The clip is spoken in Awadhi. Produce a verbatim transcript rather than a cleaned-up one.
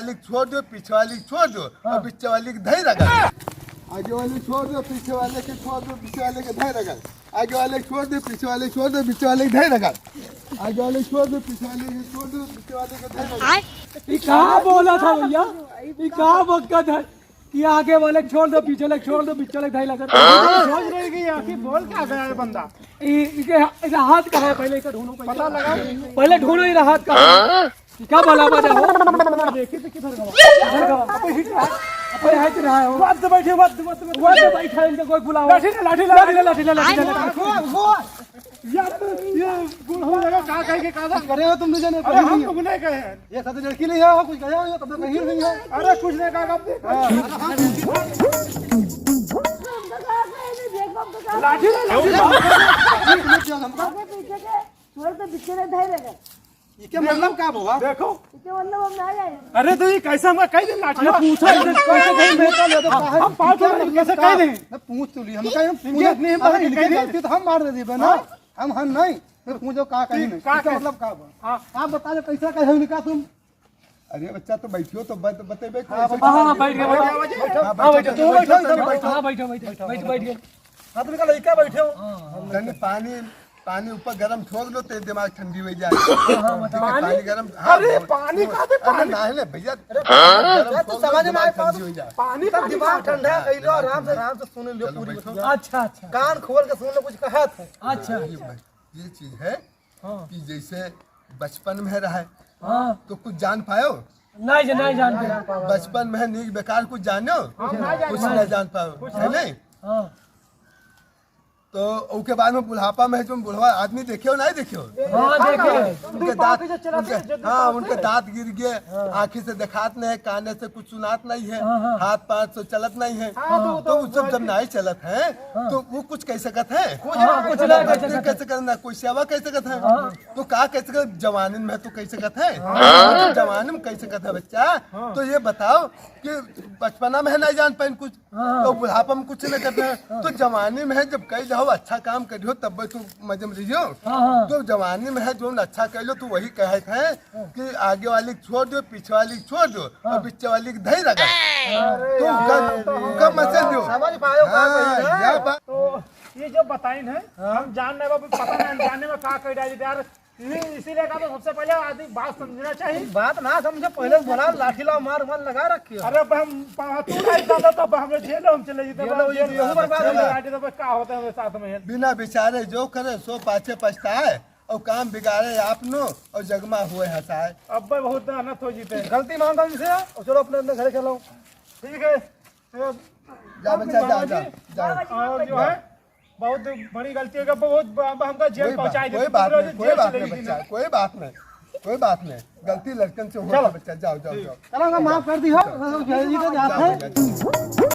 वाली छोड़ दो, पीछे वाली छोड़ दो, हाँ। और बीच वाली के धई रगड़। आगे वाली छोड़ दो, पीछे वाले के छोड़ दो, बीच वाले के धई रगड़। आगे वाले छोड़ दो, पीछे वाले छोड़ दो, बीच वाले के धई रगड़। आगे वाले छोड़ दो, पीछे वाले के छोड़ दो, बीच वाले के धई रगड़। ई का बोला था भैया? ई का बकत है कि आगे वाले छोड़ दो, पीछे वाले छोड़ दो, बीच वाले के धई रगड़? सोच रही कि आखिर बोल क्या गया है बंदा? ई, इके, इके हाथ कहाँ है? पहले इके ढूंढो, पहले। पता लगाओ। पहले ढूंढो, ये हाथ कहाँ है? हाँ? क्या भला बात है हो? देखिए तो किधर गवा? किधर गवा? अबे हिट रहा है। अबे हिट रहा है हो। मत बैठे, मत, मत, मत। मत बैठा, इनका कोई बुलाओ। लाठी ले, लाठी ले, लाठी ले, लाठी ले, लाठी ले। वो, वो। यार, ये गुड़ हो जाएगा, कहाँ कहीं के कहाँ करे हो तुम दो जने? अरे, हम तो नहीं कहे हैं। ये सब लड़की नहीं है, कुछ कहे हो, ये तब तो कहीं नहीं है। अरे, कुछ नहीं कहा, आप देखो। हाँ। लाठी ले, लाठी ले। छोड़ तो बिचरे धैर्य रख। इके मतलब का बा? देखो। इके मतलब हम ना जाए। अरे तो ये कैसे हमका कह दे लाठी? अरे पूछो, इधर कैसे कह दे? हम पाँच लोग कैसे कह दे? ना पूछ तो ली, हम कहीं हम इनके पूछ, इतनी हिम्मत अरे है कि इनके कह दे? गलती तो हम मार दे दीबे ना। हाँ। हम हन नहीं। मैं पूछो का कहीं नहीं। का इके कहे? मतलब का बा? हाँ। आप बता दे कैसा कहे उनका तुम? अरे बच्चा तो बैठियो तो बत-, बतेबे हाँ, कैसे हाँ, हाँ, बैठ गया, बैठ गया। हाँ, हाँ, बैठो, बैठो, तुम बैठो, बैठो, इधर बैठो। हाँ, बैठो, बैठो, बैठ, बैठ गया। हाँ, तुम का लड़का बैठे हो। हाँ, हाँ, तनी पानी पानी ऊपर गरम छोड़ लो, तेरे दिमाग ठंडी हो जाए। हाँ, हाँ, ठीक है, पानी? पानी गरम, हाँ, अरे, वो, पानी वो, का दे, अरे, पानी? ना ले भैया, अरे, गरम यार, तू छोड़ लो, समझ में दिमाग आए, ठंडी हो जाए। पानी तब का दिमाग दिमाग ठंडा ठंडा, कर लो, दिमाग आराम से, ठंडा। आराम से सुन लो चलो, पूरी बैठो। बतिया। अच्छा, अच्छा। कान खोल के सुन लो, कुछ कहत है। अच्छा। ये, ये चीज है हाँ। कि जैसे बचपन में रहे, हाँ। तो कुछ जान पायो? नहीं जी, नहीं जान पायो। बचपन में नीक बेकार कुछ जानो? हम नहीं जान कुछ पाए। नहीं जान पायो, कुछ है नहीं। नहीं? हाँ। तो ओके बाद में बुढ़ापा में जो बुढ़वा आदमी देखे हो, नहीं देखे हो? हाँ, देखे। उनके दांत, उनके, हाँ, उनके दांत गिर गए, हाँ। आँखी से देखात नहीं है, काने से कुछ सुनात नहीं है, हाँ, हाँ। हाथ पाँव से चलत नहीं है। हाँ, तो, तो तो वो सब जब नहीं चलत है, हाँ। तो वो कुछ कह सकत है? कुछ हाँ, नहीं कुछ कह नहीं कह सकत। सकत है, ना कोई सेवा कह सकत है। हाँ। तो का कह सकत, जवानी में तो कह सकत है। हाँ। जब जवानी में कह सकत है बच्चा, हाँ। तो ये बताओ कि बचपना में है नहीं जान पाइन कुछ, हाँ। तो बुढ़ापा में कुछ नहीं करते हैं। हाँ। तो जवानी में है, जब कह जाओ अच्छा काम करियो, तब तू मजे में रहियो। हाँ, हाँ। तो जवानी में है, जो अच्छा कह लो, तू वही कहत है हाँ। कि आगे वाली छोड़ दो, पीछे वाली छोड़ दो, हाँ। और बीच वाली के धई रगड़। अरे तो यार, उनका, तो उनका मचल दो। समझ पायो का हाँ, कही है? यह बात। तो ये जो बताइन है, हाँ। हम जान नहीं, बाबू, पता नहीं, अनजाने में का कह डाली यार। ये इसीलिए कहा तो सबसे पहले आदमी बात समझना चाहिए। बात ना समझे, पहले बोला, लाठी लाओ, मार, मार लगा रखी हो। अरे, अब हम पा-, तू नहीं जाना, तब हमें जेल हम चले जाते, ये लो, ये जेल में। ये हमारे बात है। लाठी तो बस का होता है हमारे साथ में। बिना विचारे जो करे, सो पाछे पछताए, और काम बिगाड़े आपनो, और जगमा हुए हंसाए। अब बहुत अनर्थ हो जीते। गलती मांगो इनसे, और चलो अपने अपने घरे चलो। ठीक है। तो जा बच्चा, जा, जा, जा। और जो है, बहुत बड़ी गलती हो गई, बहुत ब-, हमका जेल कोई बात, पहुंचाई दे, कोई तुम बात पूरा नहीं, जेल कोई बात चले नहीं गई बच्चा, ना। कोई बात नहीं, कोई बात नहीं। गलती लड़कन से होता चलो। बच्चा, जाओ, जाओ, ठीक। जाओ। चलो, हम माफ कर दी हो, जाओ। तो जेल जी के जाते जाओ, हैं। जाओ, जाओ।